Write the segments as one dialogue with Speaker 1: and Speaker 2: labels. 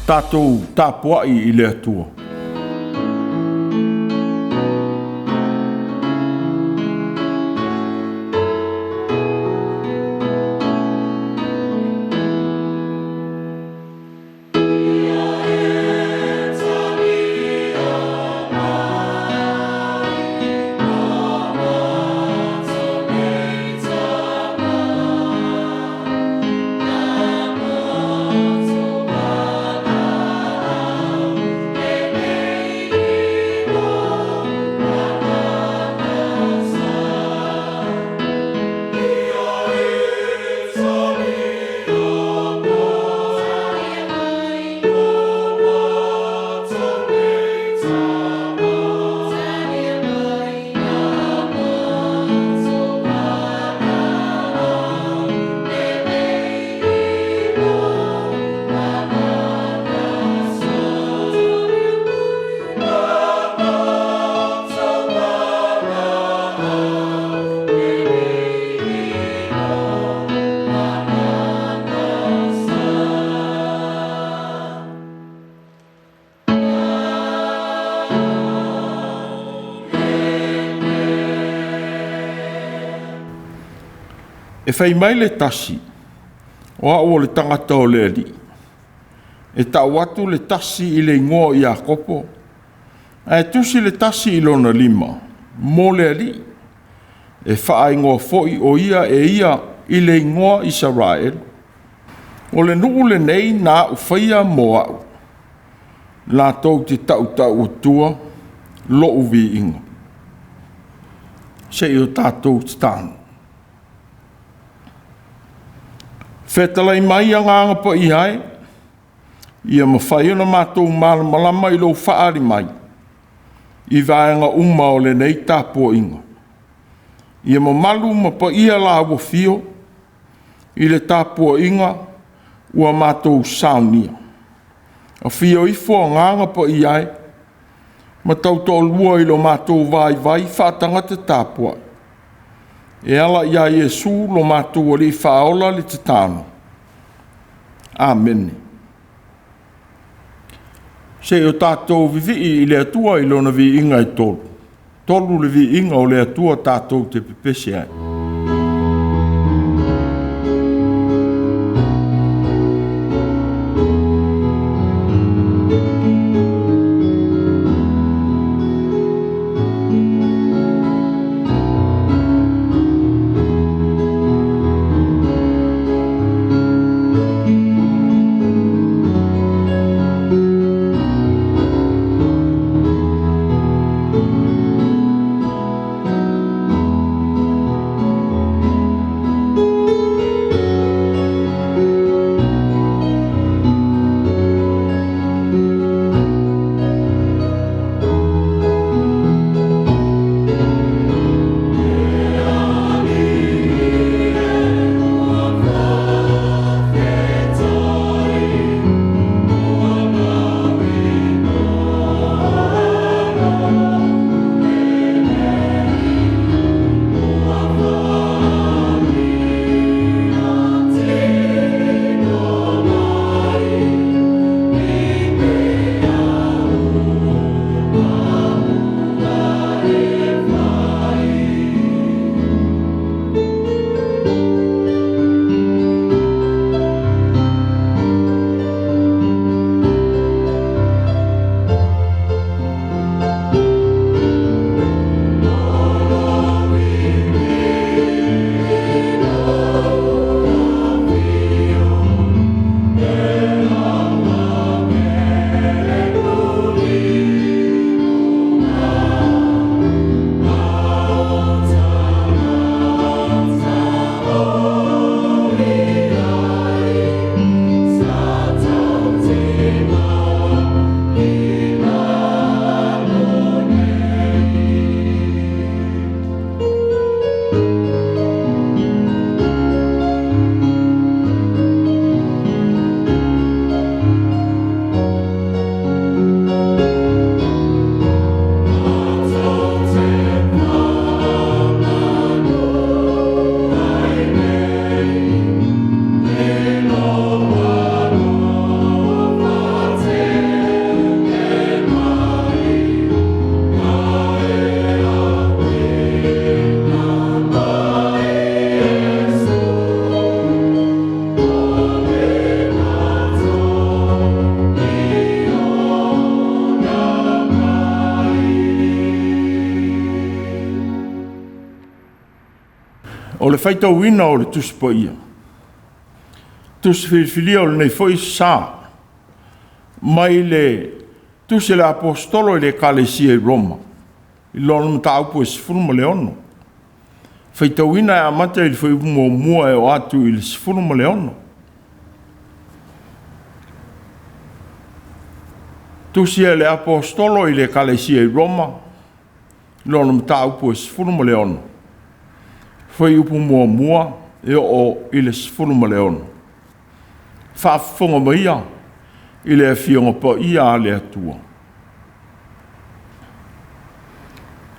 Speaker 1: Tatou tapuai i le Atua. E fai mai le tasi, o au o le tagata o le Alii. E tau atu le tasi i le igoa o Iakopo, ae tusi le tasi i lona lima mo le Alii. E faaigoa foi o ia e ia i le igoa Isaraelu. O le nuu lenei na au faia mo au, latou te tautau atua lou viiga. Se i o tatou tatalo. Fetalai mai Agaga Paia e, ia mafai ona matou malamalama i lou faaali mai i vaega uma o lenei tapuaiga. Ia mamalu ma paia la afio i le tapuaiga ua matou saunia. Afio ifo Agaga Paia e, ma tautoalua i lo matou vaivai faatagata tapuai, e ala ia Iesu lo matou Alii Faaola le tatalo. Amene. Se i o tatou vivii i le Atua i Lona viiga e tolu. Tolu le viiga o le Atua tatou te pepese ai. O le faitauina o le Tusi Paia, Tusi Filifilia o lenei foi sa, mai le Tusi a le Aposetolo i le Ekalesia i Roma, i lona mataupu e 16. Faitauina e amata i le fuaiupu muamua e oo atu i le 16. Tusi a le Aposetolo i le Ekalesia i Roma, lona mataupu e 16, fuaiupu muamua e oo i le 16. Faafofoga maia i le Afioga Paia a le Atua.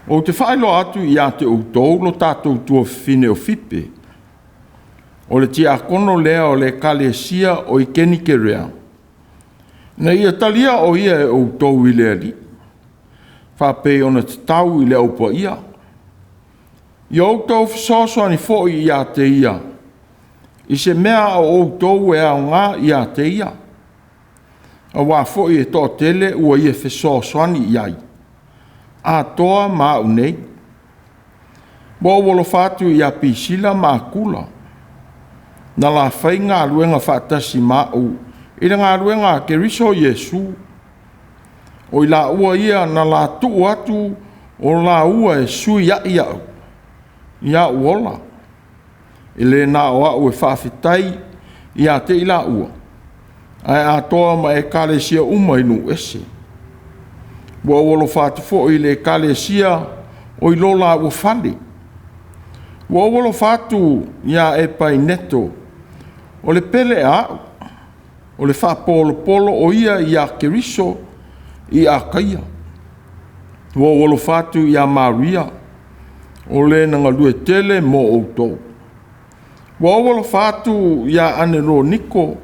Speaker 1: Ou te faailoa atu ia te outou lo tatou tuafafine o Fipe, o le tiakono lea o le ekalesia o i Kenikerea, ina ia talia o ia e outou i le Alii, faapei ona tatau i le au paia. Ia outou fesoasoani foi ia te ia i se mea a outou e aoga ia te ia, aua foi e toatele ua ia fesoasoani i ai, atoa ma au nei. Ua ou alofa atu ia Pisila ma Akula, na la fai galuega faatasi ma au i le galuega a Keriso Iesu. O i laua ia na la tuu atu o laua e sui ai au i a'u ola. E le na o a'u e faafetai ia te i laua, ae atoa ma ekalesia uma i nuu ese. Ua ou alofa atu foi i le ekalesia o i lo laua fale. Ua ou alofa atu ia Epaineto, o le pele a a'u, o le faapolopolo o ia ia Keriso i Akaia. Ua ou alofa atu ia Maria, o le na galue tele mo outou. Ua ou alofa atu ia Aneroniko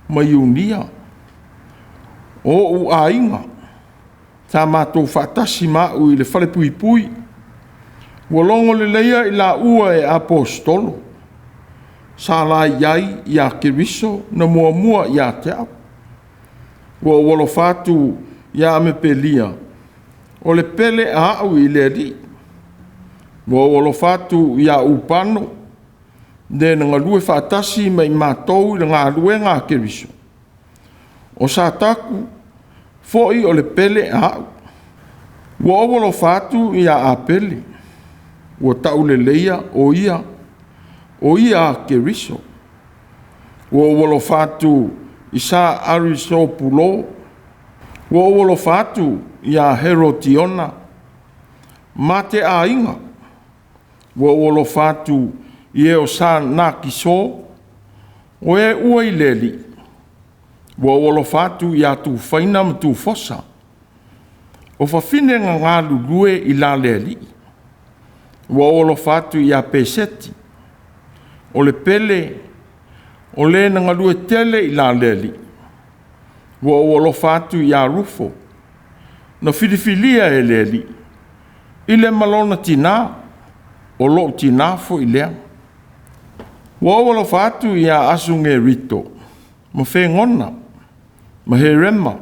Speaker 1: ma Iunia, o ou aiga, sa matou faatasi ma au i le falepuipui. Ua logo leleia i laua e aposetolo, sa la i ai ia Keriso na muamua ia te au. Ua ou alofa atu ia Amepelia, o le pele a au i le Alii. Ua ou alofa atu ia Upano, le na galue faatasi ma i matou i le galuega a Keriso. O Sataku foi o le pele a au. Ua ou alofa atu ia Apele, ua tauleleia o ia, o ia a Keriso. Ua ou alofa atu i sa Arisopulo. Ua ou alofa atu ia Herotiona ma te aiga. Ua ou alofa atu i e o sa Nakiso, o e ua i le Alii. Ua ou alofa atu ia Tufaina ma Tufosa, o fafine na galulue i la le Alii. Ua ou alofa atu ia Peseti, o le pele o le na galue tele i la le Alii. Ua ou alofa atu ia Rufo, na filifilia e le Alii, i le ma lona tinā, o lou tinā foi lea. Ua ou alofa atu ia Asugerito, ma Fegona, ma Herema,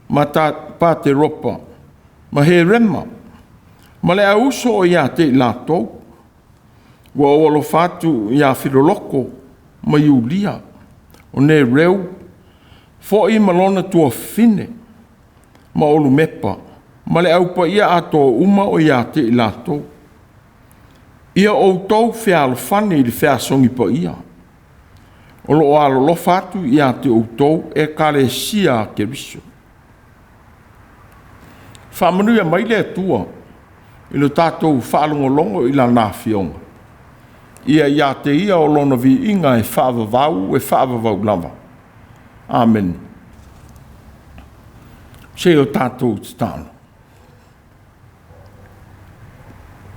Speaker 1: ma Pateropa, ma Herema, ma le auuso o ia te i latou. Ua ou alofa atu ia Filoloko ma Iulia, o Nereu foi ma lona tuafafine, ma Olumepa, ma le aupaia atoa uma o ia te i latou. Ia outou fealofani i le feasogi paia, o lo o alolofa atu ia te outou ekalesia a Keriso. Faamanuia mai le Atua i lo tatou faalogologo i Lana Afioga, ia ia te Ia o Lona viiga e faavavau e faavavau lava. Amene. Se o tatou tatalo.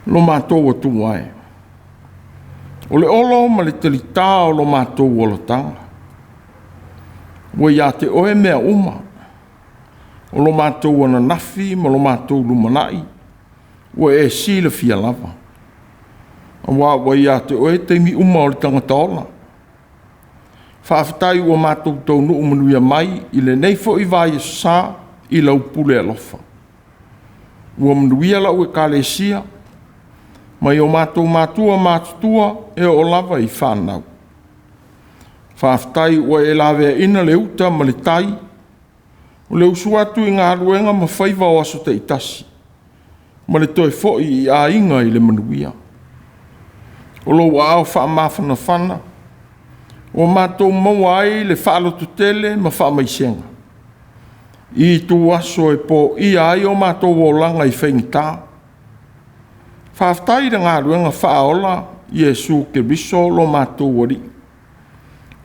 Speaker 1: Lo matou Atua e, o le olo ma le talitā o lo matou olataga, ua ia te oe mea uma, o lo matou ananafi ma lo matou lumanai, ua e silafia lava, aua ua ia te oe taimi uma o le tagata ola. Faafetai ua matou taunuu manuia mai i lenei foi vaiaso sa i lau pule alofa. Ua manuia lau ekalesia, mai o matou matua matutua e oo lava i fanau. Faafetai ua e laveaina le uta ma le tai o le usu atu i galuega ma faiva o aso taitasi, ma le toe foi i aiga i le manuia. O lou aao faamafanafana ua matou maua ai le faalototele ma faamaisega i ituaso e poia ai o matou olaga i faigata. Faafetai i le galuega faaola Iesu Keriso lo matou Alii,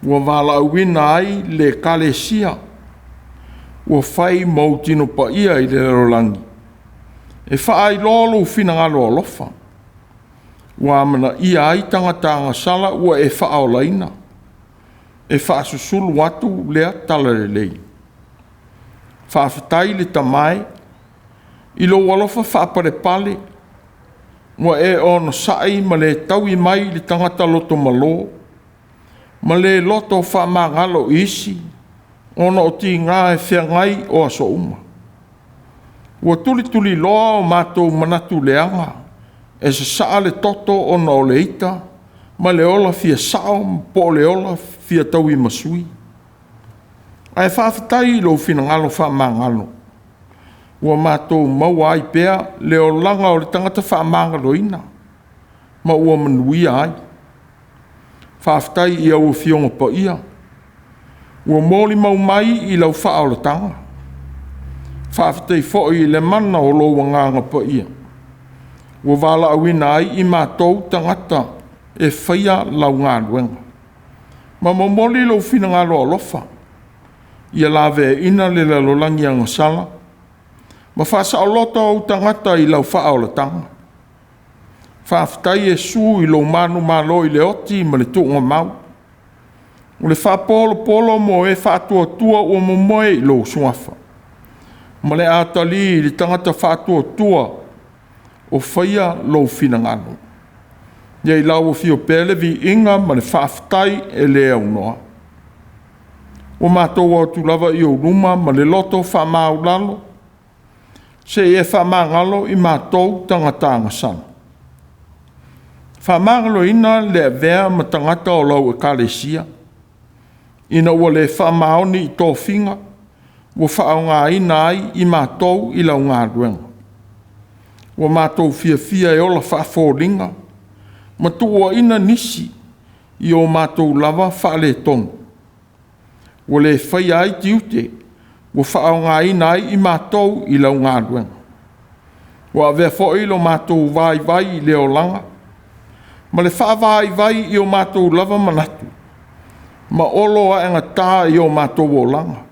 Speaker 1: ua valaauina ai le Ekalesia, ua fai ma ou tino paia i le lalolagi e faailoa lou finagalo alofa, ua amanaia ai tagata agasala ua e faaolaina, e faasusulu atu lea talalelei. Faafetai le Tama e i lou alofa faapalepale ua e onosai ma le taui mai i le tagata loto malo ma le loto faamagalo i isi ona o tiga e feagai o aso uma. Ua tulituliloa o matou manatu leaga e sasaa le toto ona o le ita ma le ola fia sao po o le ola fia tauimasui. Ae faafetai i lou finagalo faamagalo ua matou maua ai pea le olaga o le tagata faamagaloina ma ua manuia ai. Faafetai i au Afioga Paia ua molimau mai i lau faaolataga. Faafetai foi i le mana o lou Agaga Paia ua valaauina ai i matou tagata e faia lau galuega, ma momoli lou finagalo alofa ia laveaina le lalolagi agasala ma faasaoloto ou tagata i lau faaolataga. Faafetai Iesu i lou manumalo i le oti ma le tuugamau, o le faapolopolo mo e faatuatua ua momoe i lou Suafa, ma le atalii i le tagata faatuatua o faia lou finagalo. Ia i lau afio pea le viiga ma le faafetai e le aunoa. Ua matou o atu lava i ou luma ma le loto faamaualalo, seia e faamagalo i matou tagata agasala. Faamagaloina le avea ma tagata o lau Ekalesia, ina ua le faamaoni i tofiga ua faaaogaina ai i matou i lau galuega. Ua matou fiafia e ola faafoliga ma tuuaina nisi i o matou lava faaletonu, ua le faia ai tiute ua faaaogaina ai i matou i lau galuega. Ua avea foi lo matou vaivai i le olaga ma le faavaivai i o matou lava manatu, ma olo aegata i o matou olaga.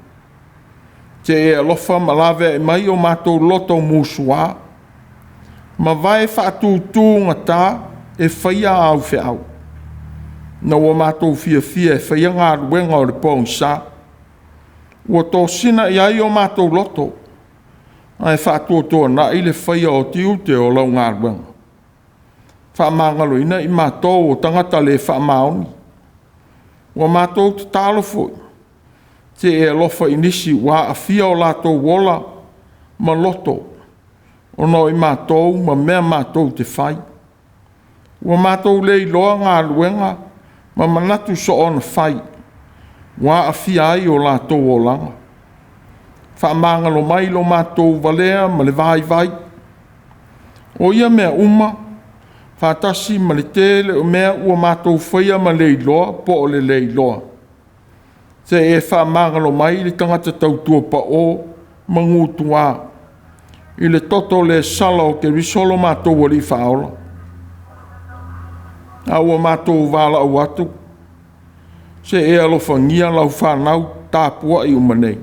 Speaker 1: Se e alofa ma laveai mai o matou loto musuā, ma vae faatutugata e faia au feau, ina ua matou fiafia e faia galuega o le pogisa, ua tosina i ai o matou loto, ae faatuatuanai le faia o tiute o lau galuega. Faamagaloina i matou o tagata le faamaoni. Ua matou tatalo foi, se i e alofa i nisi ua aafia o latou ola ma loto ona o i matou ma mea matou te fai. Ua matou le iloa galuega ma manatu soona fai ua aafia ai o latou olaga. Faamagalo mai lo matou valea ma le vaivai. O ia mea uma faatasi ma le tele o mea ua matou faia ma le iloa po o le le iloa, se i e faamagalo mai le tagata tautua pao ma gutuā i le toto le sala o Keriso lo matou Alii Faaola. A ua matou valaau atu, se i e alofagia lau fanau tapuai uma nei.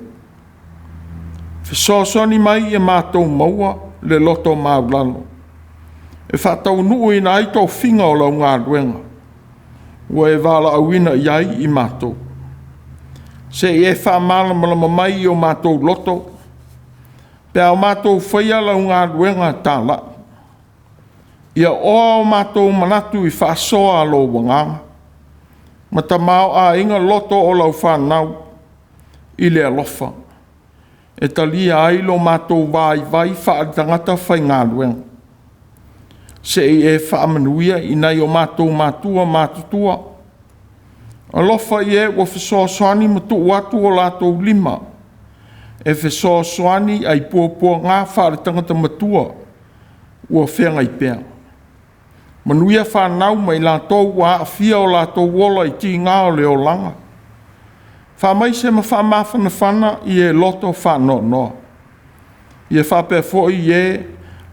Speaker 1: Fesoasoani mai ia matou maua le loto maualalo e faataunuuina ai tofiga o lau galuega ua e valaauina i ai i matou. Se i e faamalamalama mai i o matou loto pe a o matou faia lau galuega talai. Ia oa o matou manatu i faasoa a lou Agaga, ma tamaoaiga loto o lau fanau i le alofa, e talia ai lo matou vaivai faaletagata faigaluega. Se i e faamanuia i nai o matou matua matutua. Alofa i e ua fesoasoani ma tuu atu o latou lima e fesoasoani ai puapuaga faaletagata matua ua feagai pea. Manuia fanau ma i latou ua aafia o latou ola i tiga o le olaga. Faamaise ma faamafanafana i e loto faanoanoa. Ia faapea foi e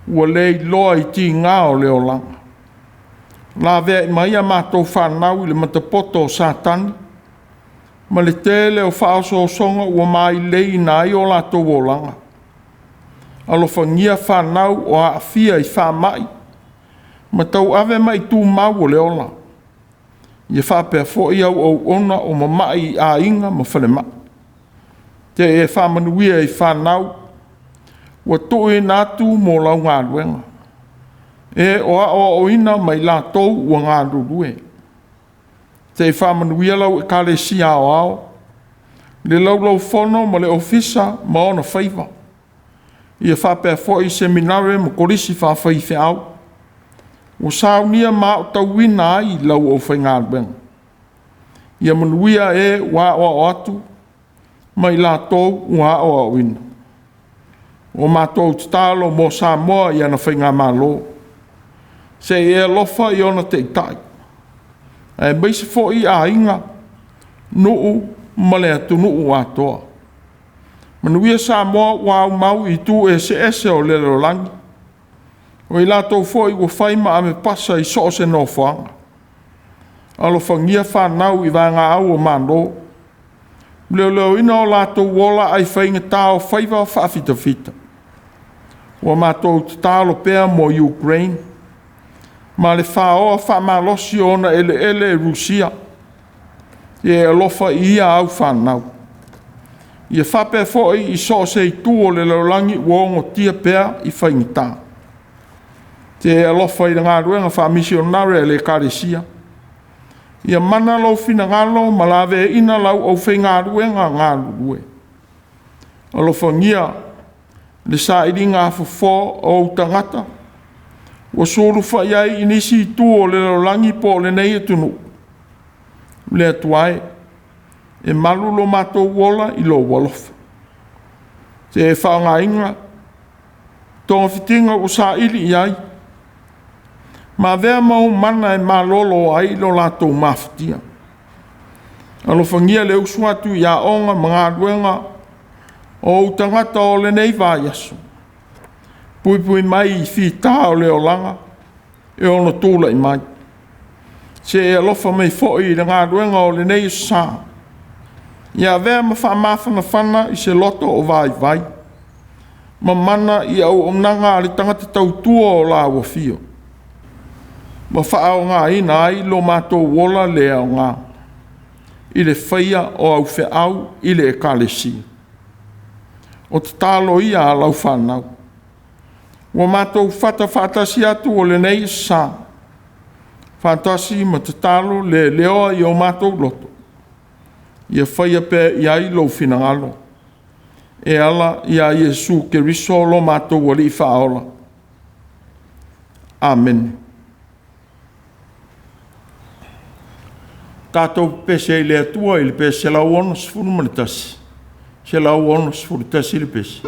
Speaker 1: ua le iloa i tiga o le olaga. Laveai mai a matou fanau i le matapoto o Satani ma le tele o faaosoosoga ua maileiina ai o latou olaga. Alofagia fanau o aafia i faamai ma tauave ma'i tumau o le ola. Ia faapea foi au auauna o mamai i aiga ma falemai. Te e faamanuia i fanau ua tuuina atu mo lau galuega, e o aoaoina ma i latou ua galulue. Te i faamanuia lau Ekalesia Aoao, le Laulau-a-Fono ma le Ofisa ma ona faiva. Ia faapea foi Seminare ma Kolisi Faafaifeau ua saunia ma aotauina ai lau aufaigaluega. Ia manuia e ua aoao atu ma i latou ua aoaoina. Ua matou tatalo mo Samoa i ana faigamalo, se i e alofa i ona taitai, aemaise foi aiga, nuu ma le atunuu atoa. Manuia Samoa ua aumau i itu eseese o le lalolagi, o i latou foi ua fai ma ave pasa i so o se nofoaga. Alofagia fanau i vaegaau o Malo, leoleoina o latou ola ai faigata o faiva faafitafita. Ua matou tatalo pea mo Ukraine ma le faoa faamalosi o ona eleele e Rusia. Ia e alofa i ia au fanau. Ia faapea foi i so o se itu o le lalolagi ua ogotia pea i faigata. Te e alofa i le galuega faamisionare a le Ekalesia. Ia mana lou finagalo ma laveaiina lau aufaigaluega galulue. Alofagia le sailiga fofoa o ou tagata ua sulufai i ai i nisi itu o le lalolagi po o lenei atunuu. Le Atua e, e malu lo matou ola i lou alofa. Se e faaaogaina togafitiga ua saili i ai ma avea ma ou mana e malolo ai lo latou mafatia. Alofagia le usu atu i aoga ma galuega o ou tagata o lenei vaiaso. Puipui mai i fita o le olaga e ono tulai mai. Se e alofa mai foi i le galuega o lenei aso sa, ia avea ma faamafanafana i se loto o vaivai, ma mana i auaunaga a le tagata tautua o la ua afio, ma faaaogaina ai lo matou ola le aoga i le faia o au feau i le Ekalesia. O tatalo ia a lau fanau. Ua matou fata faatasi atu o lenei aso sa, faatasi ma tatalo leleoa i o matou loto, ia faia pea i ai lou finagalo, e ala ia Iesu Keriso lo matou Alii Faaola. Amene. Tatou pepese ai i le Atua i le pese 161, 161 le pese.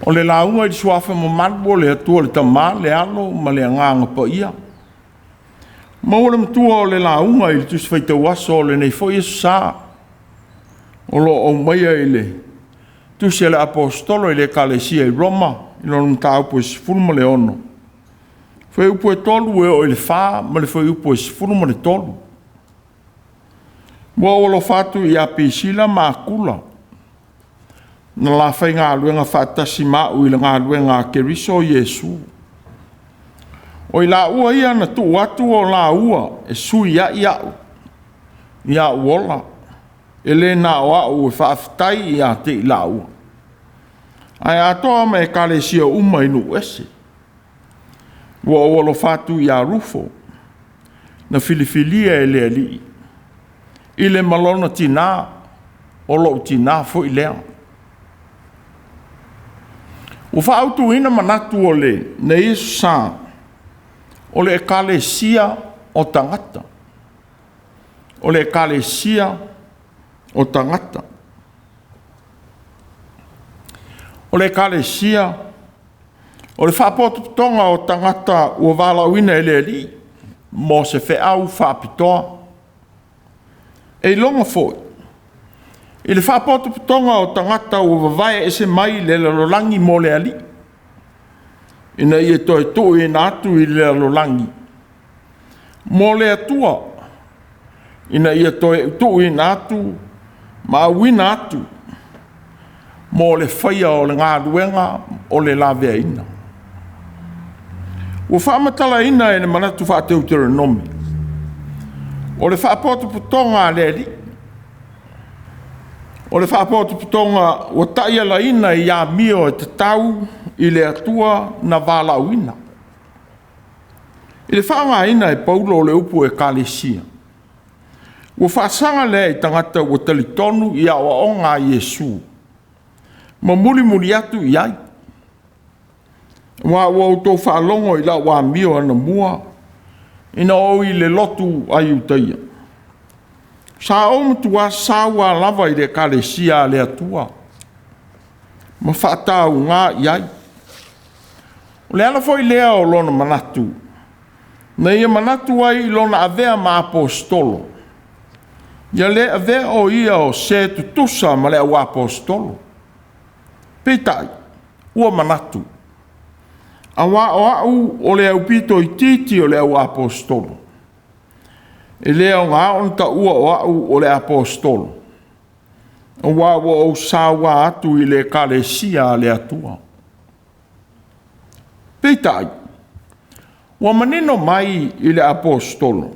Speaker 1: O le lauga i le suafa mamalu o le Atua le Tama, le Alo ma le Agaga Paia. Maua le matua o le lauga i le Tusi Faitau Aso o lenei foi Aso Sa, o lo o aumaia i le Tusi a le Aposetolo i le Ekalesia i Roma i lona mataupu e 16, fuaiupu e 3 e oo i le 4 ma le fuaiupu e 13. Ua ou alofa atu ia Pisila ma Akula, na la faigaluega faatasi ma au i le galuega a Keriso Iesu. O i laua ia na tuu atu o laua e sui ai au ia ou ola, e le na o au e faafetai ia te i laua, ae atoa ma ekalesia uma i nuu ese. Ua ou alofa atu ia Rufo, na filifilia e le Alii, i le ma lona tina, o lou tina foi lea. Ua faautuina manatu o lenei Aso Sa, o le Ekalesia o tagata. O le Ekalesia o tagata. O le Ekalesia, o le faapotopotoga o tagata ua valaauina e le Alii mo se feau faapitoa. E iloga foi i le faapotopotoga o tagata ua vavae ese mai le lalolagi mo le Alii, ina ia toe tuuina atu i le lalolagi mo le Atua, ina ia toe tuuina atu ma auina atu mo le faia o le galuega o le laveaiina. Ua faamatalaina e le manatu faa-Teuteronomi, o le faapotopotoga a le Alii, o le faapotopotoga ua taialaina i amio e tatau i le Atua na valaauina. I le faaaogaina e Paulo o le upu ekalesia, ua faasaga lea i tagata ua talitonu i aoaoga a Iesu ma mulimuli atu i ai. Aua ua outou faalogo i lau amio anamua ina ua ou i le lotu a Iutaia, sa ou matua saua lava i le ekalesia a le Atua ma faatauga i ai. O le ala foi lea o lona manatu, na ia manatu ai i lona avea ma aposetolo, ia le avea o ia o se tutusa ma le auaposetolo. Peitai, ua manatu, aua o au o le aupito itiiti o le auaposetolo, e le aoga ona taua o au o le aposetolo, aua ua ou saua atu i le ekalesia a le Atua. Peitai, ua manino mai i le aposetolo,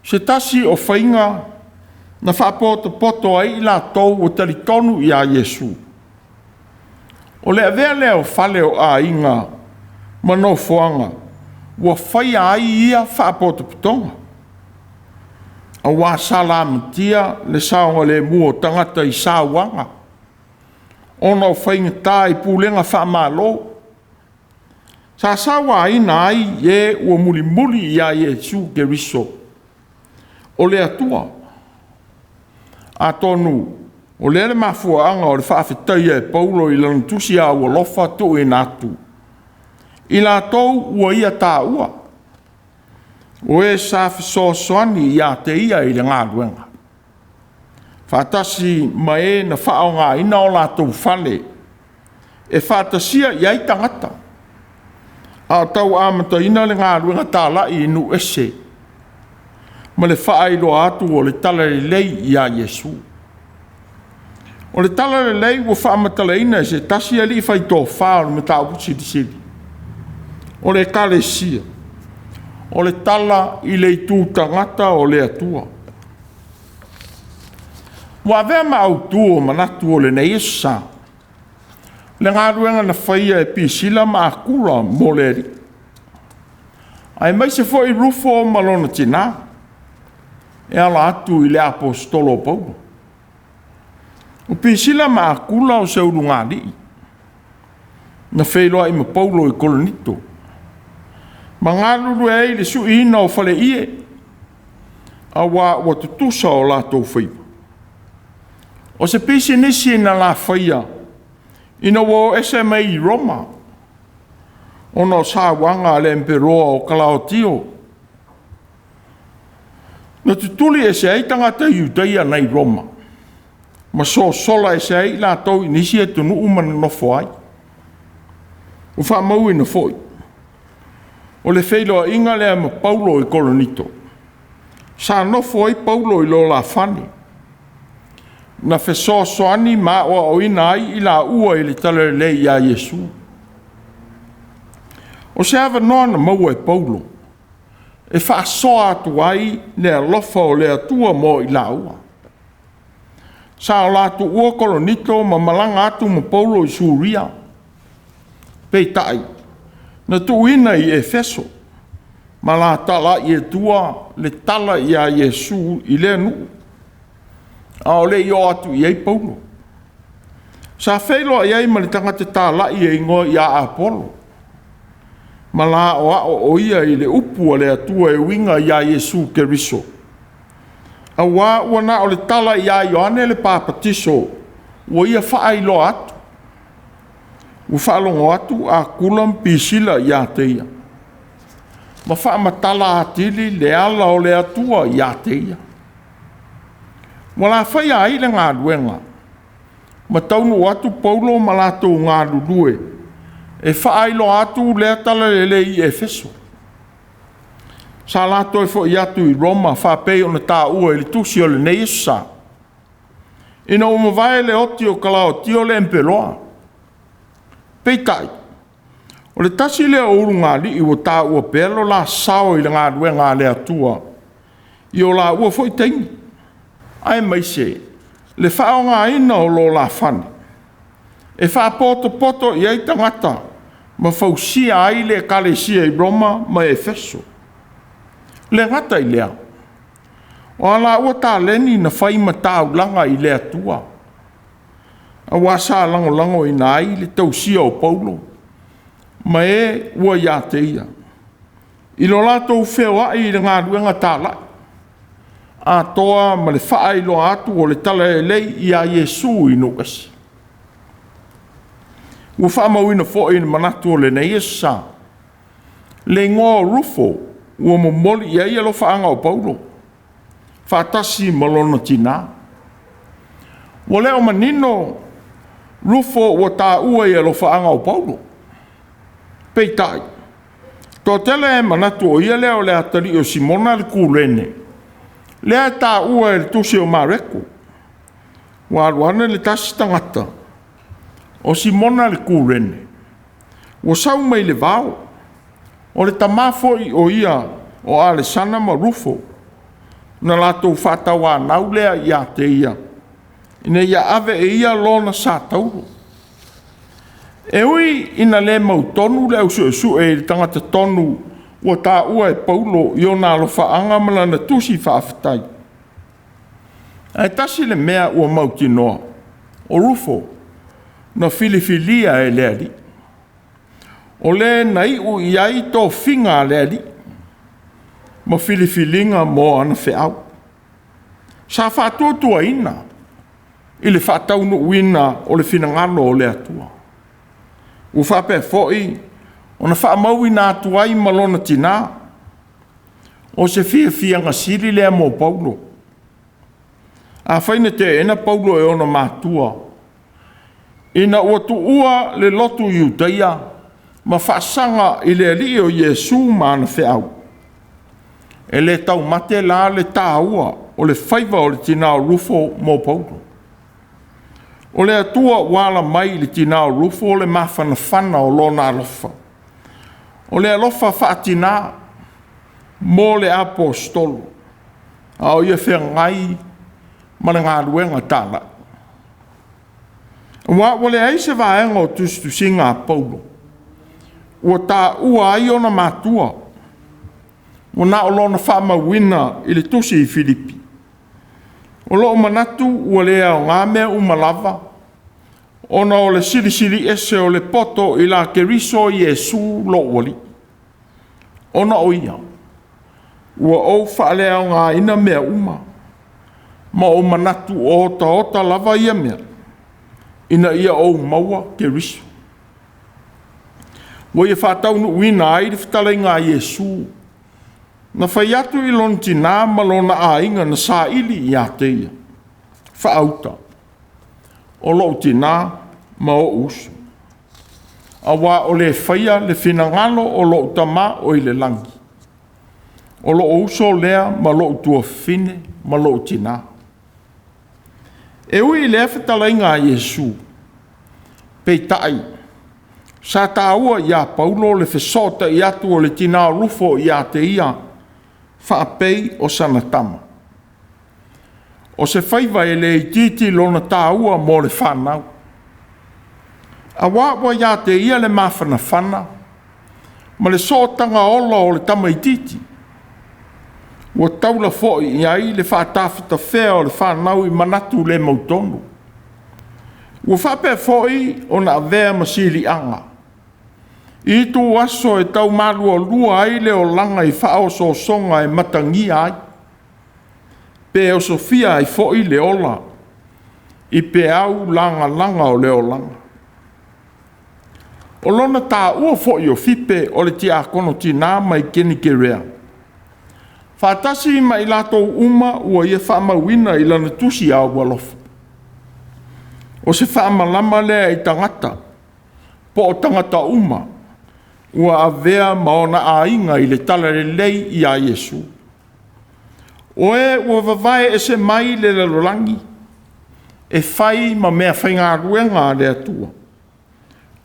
Speaker 1: se tasi o faiga na faapotopoto ai i latou ua talitonu ia Iesu, o le avea lea o fale o aiga ma nofoaga ua faia ai ia faapotopotoga, aua sa lamatia le saogalemu o tagata i sauaga, ona o faigata i pulega faamalo. Sa sauaina ai e ua mulimuli ia Iesu Keriso o le Atua. Atonu o lea le mafuaaga o le faafetaia e Paulo i lana tusi aualofa tuuina atu i latou ua ia taua, o e sa fesoasoani ia te ia i le galuega, faatasi ma e na faaaogaina o latou fale e faatasia i ai tagata, a o tau amataina le galuega talai i nuu ese, ma le faailoa atu o le Talalelei ia Iesu. O le Talalelei ua faamatalaina e se tasi alii faitofa o le Mataupu Silisili, o le Ekalesia, o le tala i le itu tagata o le Atua. Ua avea ma autu o manatu o lenei Aso Sa, le galuega na faia e Pisila ma Akula mo le Alii, aemaise foi Rufo ma lona tina, e ala atu i le aposetolo o Paulo. O Pisila ma Akula o se ulugalii na feiloai ma Paulo i Korinito, ma galulue ai i le suiina o faleie, aua ua tutusa o latou faiva. O se pisinisi na la faia Ina ua o ese mai i Roma, ona o sauaga a le Emperoa o Kalaotio, na tutuli ese ai tagata Iutaia nai Roma, ma sosola ese ai i latou i nisi atunuu ma nonofo ai. Ua faamauina foi, o le feiloaiga lea ma Paulo i Korinito, sa nofo ai Paulo i lo la fale, na fesoasoani ma aoaoina ai i laua i le Talalelei ia Iesu. O se avanoa na maua e Paulo e faasoa atu ai le alofa o le Atua mo i laua. Sa o la tuua Korinito ma malaga atu ma Paulo i Suria. Peitai, na tuuina i Efeso ma la talai e tua le tala ia Iesu i lea nuu, a o le i oo atu i ai Paulo. Sa feiloai ai ma le tagata talai e igoa ia Apolo, ma la aoao o ia i le upu a le Atua e uiga ia Iesu Keriso, auā ua na o le tala ia Ioane le Papatiso ua ia faailoa atu. Ua faalogo atu Akula ma Pisila ia te ia, ma faamatala atili le ala o le Atua ia te ia. Ua lafaia ai le galuega, ma taunuu atu Paulo ma latou galulue e faailoa atu lea talalelei i Efeso. Sa la toe foi atu i Roma faapei ona taua i le tusi o lenei Aso Sa, ina ua mavae le oti o Kalaotio le Emperoa. Peitai, o le tasi lea o ulugalii ua taua pea lo la sao i le galuega a le Atua i o laua foi taimi, aemaise le faaaogaina o lo la fale e faapotopoto i ai tagata ma fausia ai le ekalesia i Roma ma Efeso. E le gata i lea, o a laua taleni na fai ma taulaga i le Atua, auā sa lagolagoina ai le tausia o Paulo ma e ua ia te ia, i lo latou feoai i le galuega talai, atoa ma le faailoa atu o le Talalelei ia Iesu i nuu ese. Ua faamauina foi i le manatu o lenei Aso Sa, le igoa o Rufo ua momoli i ai alofaaga o Paulo, faatasi ma lona tina. Ua le o manino Rufo ua taua i alofaaga o Paulo. Peitai, toatele e manatu o ia lea o le atalii o Simona le Kurene, lea e taua e le tusi o Mareko. Ua alu ane le tasi tagata, o Simona le Kurene, ua sau mai le vao, o le tama foi o ia o Alesana ma Rufo, na latou faatauanau lea ia te ia, ina ia ave e ia lona sa tauro. E ui ina le mautonu le au suesue i le tagata tonu ua taua e Paulo i ona alofaaga ma lana tusi faafetai, ae tasi le mea ua mautinoa, o Rufo na filifilia e le Alii, o le na iu i ai tofiga a le Alii ma filifiliga mo ana feau. Sa faatuatuaina i le faataunuuina o le finagalo o le Atua. Ua faapea foi ona faamauina atu ai ma lona tina, o se fiafiaga sili lea mo Paulo. Afai na teena Paulo e ona matua, ina ua tuua le lotu Iutaia ma faasaga i le Alii o Iesu ma ana feau, e le taumate la le taua o le faiva o le tina o Rufo mo Paulo. O le Atua ua ala mai i le tina o Rufo le mafanafana o lona alofa, o le alofa faatina mo le aposetolo, a o ia feagai ma le galuega talai. Aua ua leai se vaega o tusitusiga a Paulo ua taua ai ona matua, ua na o lona faamauina i le tusi i Filipi. O loo manatu ua le aoga mea uma lava, ona o le silisili ese o le poto i la Keriso Iesu lou Alii. Ona o ia, ua ou faaleaogaina mea uma, ma ou manatu o otaota lava ia mea, ina ia ou maua Keriso. Ua ia faataunuuina ai le fetalaiga a Iesu, na fai atu i lona tinā ma lona aiga na saili ia te ia, faauta, o lou tinā ma ou uso, auā o le faia le finagalo o lou Tama o i le lagi, o lou uso lea ma lou tuafafine ma lou tinā. E ui i lea fetalaiga a Iesu, peitai, sa taua ia Paulo le fesootai atu o le tinā o Rufo ia te ia faapei o sana tama. O se faiva e le itiiti lona taua mo le fanau, auā ua ia te ia le mafanafana ma le sootaga ola o le tamaitiiti. Ua taula foi i ai le faatafetafea o le fanau i manatu le mautonu. Ua faapea foi ona avea ma siliaga i ituaso e tau malualua ai le olaga i faaosoosoga e matagia ai, pe osofia ai foi le ola i peau lagalaga o le olaga. O lona taua foi o Fipe o le tiakono tinā mai Kenikerea, faatasi ma i latou uma ua ia faamauina i lana tusi aualofa, o se faamalama lea i tagata po o tagata uma ua avea ma ona aiga i le talalelei ia Iesu. O e ua vavae ese mai le lalolagi e fai ma meafaigaluega a le Atua,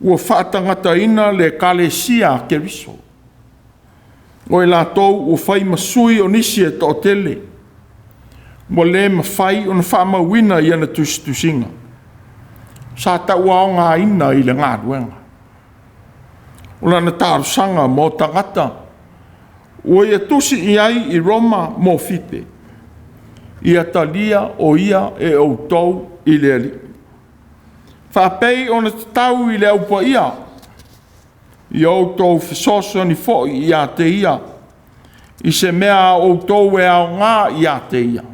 Speaker 1: ua faatagataina le Ekalesia a Keriso. O i latou ua fai ma sui o nisi e toatele, ua le mafai ona faamauina i ana tusitusiga, sa tauaogaina i le galuega. O lana talosaga mo tagata ua ia tusi i ai i Roma mo Fipe, ia talia o ia e outou i le Alii, faapei ona tatau i le Au Paia, ia outou fesoasoani foi ia te ia i se mea a outou e aoga ia te ia,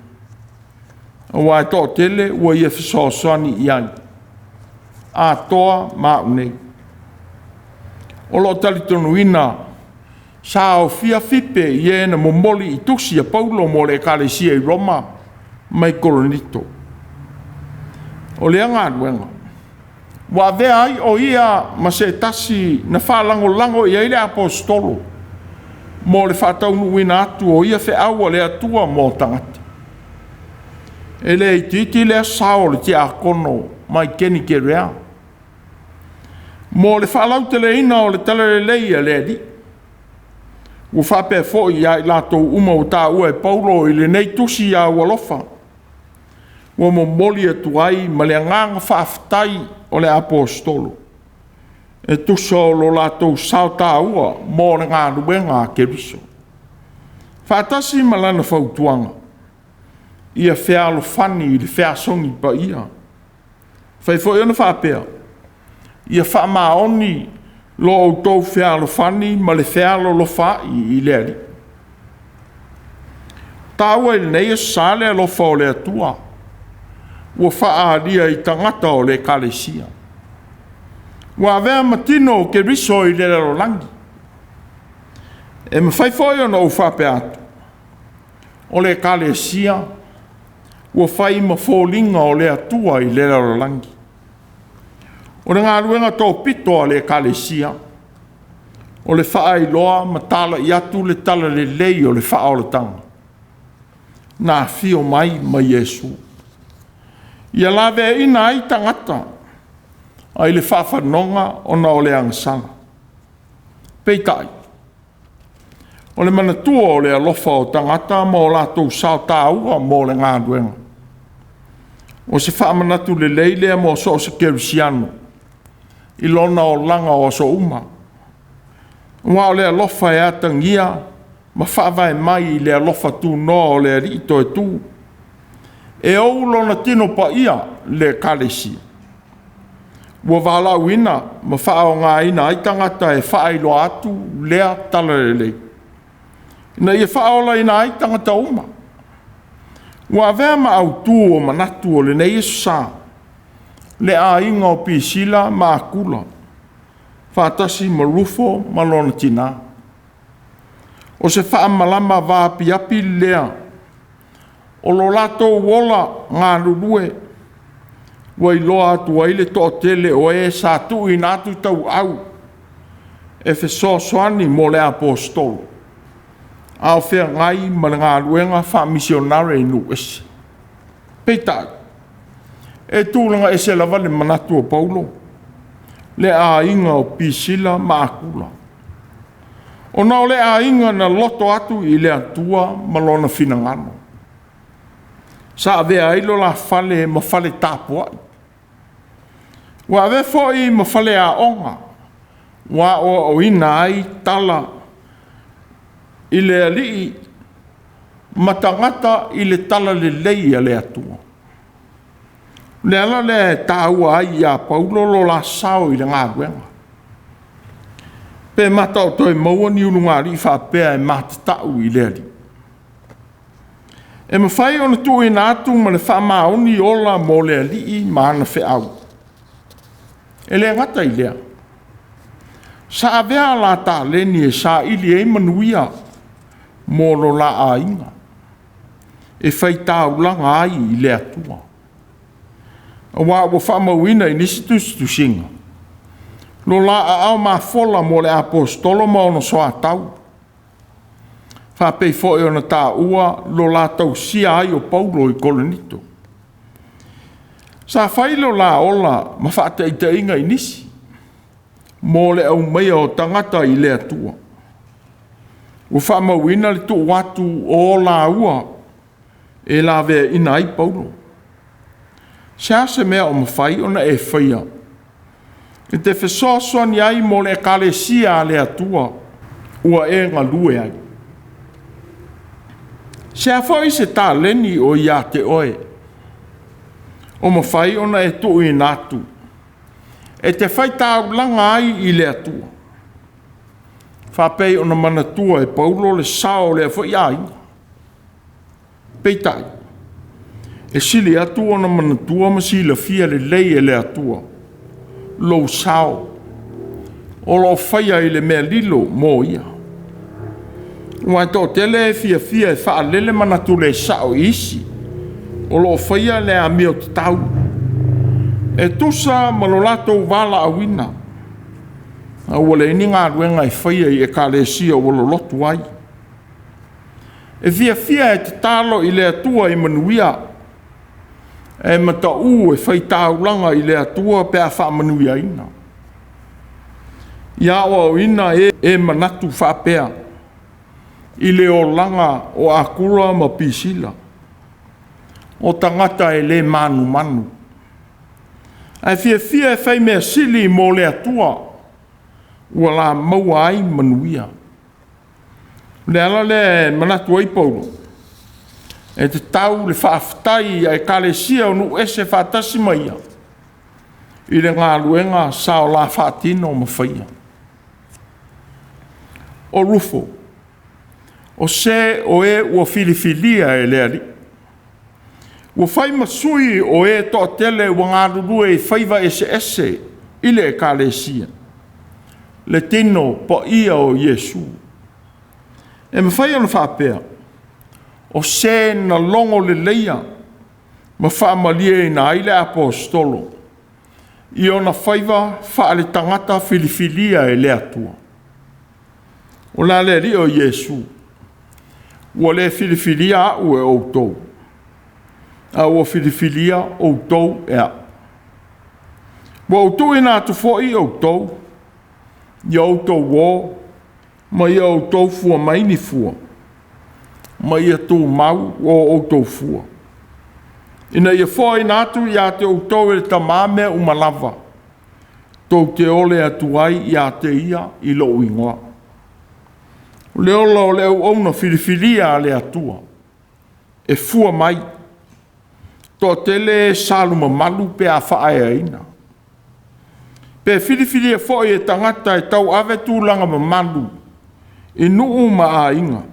Speaker 1: aua e toatele ua ia fesoasoani i ai, atoa ma au nei. O lo o talitonuina sa aofia Fipe i e na momoli i tusi a Paulo mo le Ekalesia i Roma mai Korinito. O lea galuega ua avea ai o ia ma se tasi na faalagolago i ai le aposetolo mo le faataunuuina atu o ia feau a le Atua mo tagata. E le itiiti lea sao o le tiakono mai Kenikerea mo le faalauteleina o le talalelei a le Alii. Ua faapea foi ia i latou uma ua taua e Paulo i lenei tusi aualofa, ua momoli atu ai ma le agaga faafetai o le aposetolo e tusa o lo latou sao taua mo le galuega a Keriso, faatasi ma lana fautuaga, ia fealofani i le feasogi paia. E fai foi ona faapea, ia faamaoni lo outou fealofani ma le fealolofaai i le Alii. Taua i lenei Aso Sa le alofa o le Atua ua faaalia i tagata o le Ekalesia. Ua avea ma tino o Keriso i le lalolagi. E mafai foi ona ou faapea atu, o le Ekalesia ua fai ma foliga o le Atua i le lalolagi. O le galuega topito a le Ekalesia, o le faailoa ma talai atu le talalelei o le faaolataga na afio mai ma Iesu, ia laveaiina ai tagata ai le faafanoga ona o le agasala. Peitai, o le manatua o le alofa o tagata ma o latou sao taua mo le galuega, o se faamanatu lelei lea mo so o se kerisiano i lona olaga o aso uma, aua o le alofa e atagia ma faavae mai i le alofa tunoa o le Alii toe-tu, e ou lona tino paia, le Ekalesia, ua valaauina ma faaaogaina ai tagata e faailoa atu lea talalelei, ina ia faaolaina ai tagata uma. Ua avea ma autu o manatu o lenei Aso Sa, le aiga o Pisila ma Akula, faatasi ma Rufo ma lona tinā. O se faamalama vaapiapi lea o lo latou ola galulue ua iloa atu ai le toatele o e sa tuuina atu tauau e fesoasoani mo le aposetolo, a o feagai ma le galuega faamisionare i nuu ese. Peitai, e tulaga ese lava le manatu o Paulo, le aiga o Pisila ma Akula, ona o le aiga na loto atu i le Atua ma lona finagalo. Sa avea ai lo la fale ma fale tapuai. Ua avea foi ma faleaoga ua aoaoina ai tala i le Alii ma tagata i le talalelei a le Atua. O le ala lea e taua ai ia Paulo lo la sao i le galuega. Pe mata o toe maua ni ulugalii faapea e matatau i le Alii. E mafai ona tuuina atu ma le faamaoni ola mo le Alii ma ana feau. E le gata i lea, sa avea la taleni e saili ai manuia mo lo la aiga, e faitaulaga ai i le Atua. Aua ua faamauina i nisi tusitusiga, lo la aao mafola mo le aposetolo ma ona soatau, faapei foi ona taua lo la tausia ai o Paulo i Korinito. Sa fai lo la ola ma faataitaiga i nisi, mo le aumaia o tagata i le Atua. Ua faamauina le tuu atu o laua e laveaina ai Paulo. Se a se mea o mafai ona e faia e te fesoasoani ai mo le ekalesia a le Atua ua e galue ai? Se a foi se taleni o ia te oe, o mafai ona e tuuina atu e te faitaulaga ai i le Atua, faapei ona manatua e Paulo le sao o lea foi aiga. Peitai, e sili atu ona manatua ma silafia lelei e le Atua lou sao o lo o faia i le mea lilo mo Ia. Aua e toatele e fiafia e faalele manatu le sao i isi o lo o faia le amio tatau, e tusa ma lo latou valaauina, a ua leai ni galuega e faia i ekalesia ua lolotu ai. E fiafia e tatalo i le Atua i manuia, e mataū e faitaulaga i le Atua pe a faamanuiaina. Ia aoaoina e manatu faapea i le olaga o Akula ma Pisila, o tagata e le manumanu, ae fiafia e fai mea sili mo le Atua, ua la maua ai manuia. O le ala lea e manatu ai Paulo, e tatau le faafetai a ekalesia o nuu ese faatasi ma ia i le galuega sa o la faatino ma faia. O Rufo, o se o e ua filifilia e le Alii, ua fai ma sui o e toatele ua galulue i faiva eseese i le ekalesia, le tino paia o Iesu. E mafai ona faapea, o se na logo leleia ma faamalieina ai le aposetolo i ona faiva faale-tagata filifilia e le Atua. O la le Alii o Iesu, ua le filifilia au e outou, a ua filifilia outou e au. Ua ou tuuina atu foi outou, ia outou o ma ia outou fua mai ni fua, ma ia tumau o outou fua, ina ia foaina atu ia te outou e le Tamā mea uma lava, tou te ole atu ai ia te ia i lou igoa. O le ola o le auauna filifilia a le Atua, e fua mai, toatele e salumamalu pe a faaeaina. Pe filifilia foi e tagata e tauave tulaga mamalu i nuu ma aiga,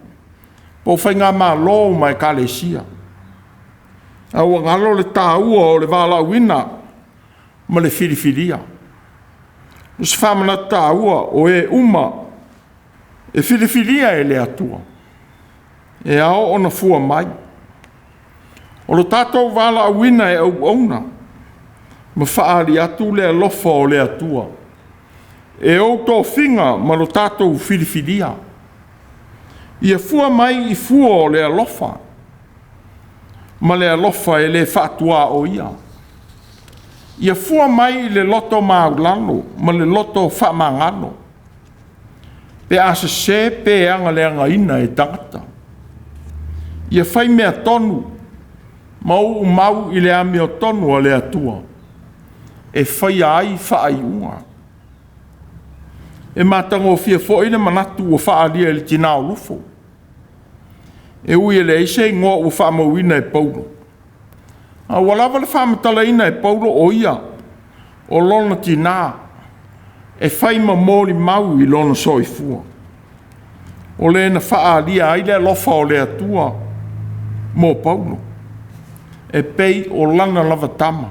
Speaker 1: po o faigamalo ma ekalesia. A ua galo le taua o le valaauina ma le filifilia. O se faamanatu taua o e uma e filifilia e le Atua, e ao ona fua mai. O lo tatou valaauina e auauna ma faaali atu le alofa o le Atua e ou tofiga ma lo tatou filifilia. Ia fua mai i fua o le alofa ma le alofa e le faatuaoia. Ia fua mai i le loto maualalo ma le loto faamagalo, pe a sese pe agaleagaina e tagata. Ia fai mea tonu ma uumau i le amiotonu a le Atua e faia ai faaiuga. E matagofie foi le manatu ua faaalia e le tina o Rufo, e ui e leai se igoa ua faamauina e Paulo, a ua lava le faamatalaina e Paulo o ia o lona tina e fai ma molimau i lona soifua, o le na faaalia ai le alofa o le Atua mo Paulo, e pei o lana lava tama.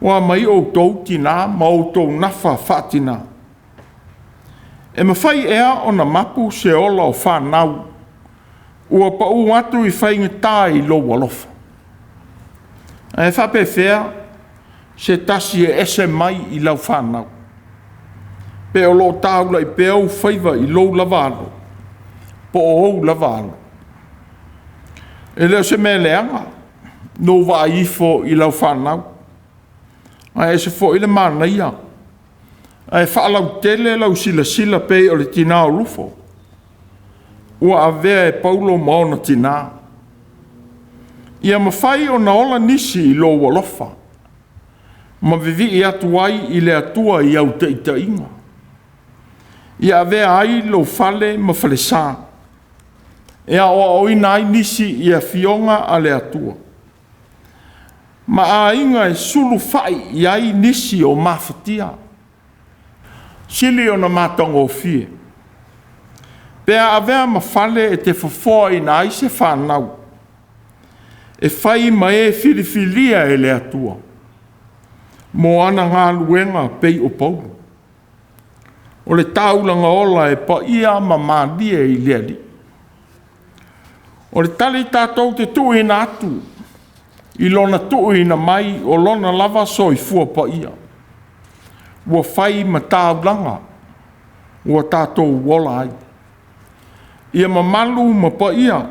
Speaker 1: Ua mai outou tina ma outou nafa faatina. E mafai ea ona mapu se ola o fanau ua pau atu i faigata i lou alofa? Ae faapefea se tasi e ese mai i lau fanau, pe o lo o taulai pea ou faiva i lou lava alo, po o ou lava alo. E le o se mea leaga lou vaai ifo i lau fanau, ae ese foi le manaia ae faalautele lau silasila pei o le tina o Rufo, ua avea e Paulo ma ona tina. Ia mafai ona ola nisi i lou alofa, ma vivii atu ai i le Atua i au taitaiga. Ia avea ai lou fale ma falesa, e aoaoina ai nisi i afioga a le Atua, ma aiga e sulufai i ai nisi o mafatia. Sili ona matagofie, pe a avea ma fale e te fofoaina ai se fanau, e fai ma e filifilia e le Atua mo ana galuega pei o Paulo. O le taulaga ola e paia ma malie i le Alii. O le tali tatou te tuuina atu i lona tuuina mai o lona lava soifua paia, ua fai ma taulaga ua tatou ola ai. Ia mamalu ma paia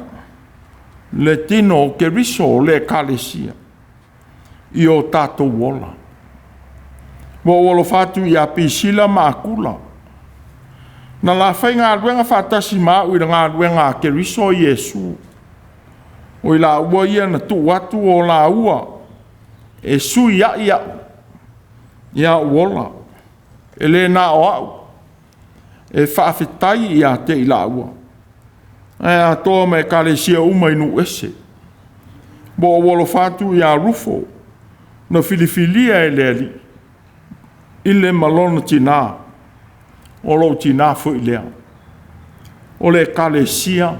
Speaker 1: le tino o Keriso o le Ekalesia i o tatou ola. Ua ou alofa atu ia Pisila ma Akula, na la faigaluega faatasi ma au i le galuega a Keriso Iesu. O i laua ia na tuu atu o laua e sui ai au ia ou ola, e le na o au e faafetai ia te i laua, ae atoa ma ekalesia uma i nuu ese. Ua ou alofa atu ia Rufo, na filifilia e le Alii, i le ma lona tina, o lou tina foi lea. O le ekalesia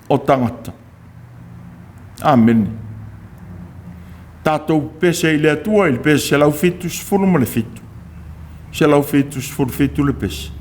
Speaker 1: o tagata. Amene. Tatou pese i le Atua i le pese 177, 177 le pese.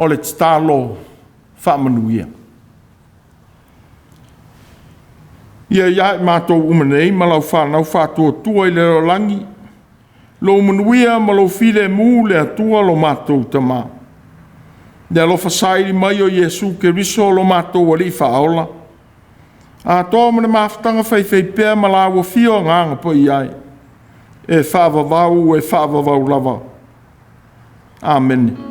Speaker 1: O le tatalo faamanuia. Ia ia i matou uma nei ma lau fanau faatuatua i le lalolagi, lou manuia ma lou filemu le Atua lo matou Tama. Le alofa saili mai o Iesu Keriso lo matou Alii Faaola, atoa ma le mafutaga faifaipea ma laua fia o Agaga Paia e, e faavavau e faavavau lava. Amene.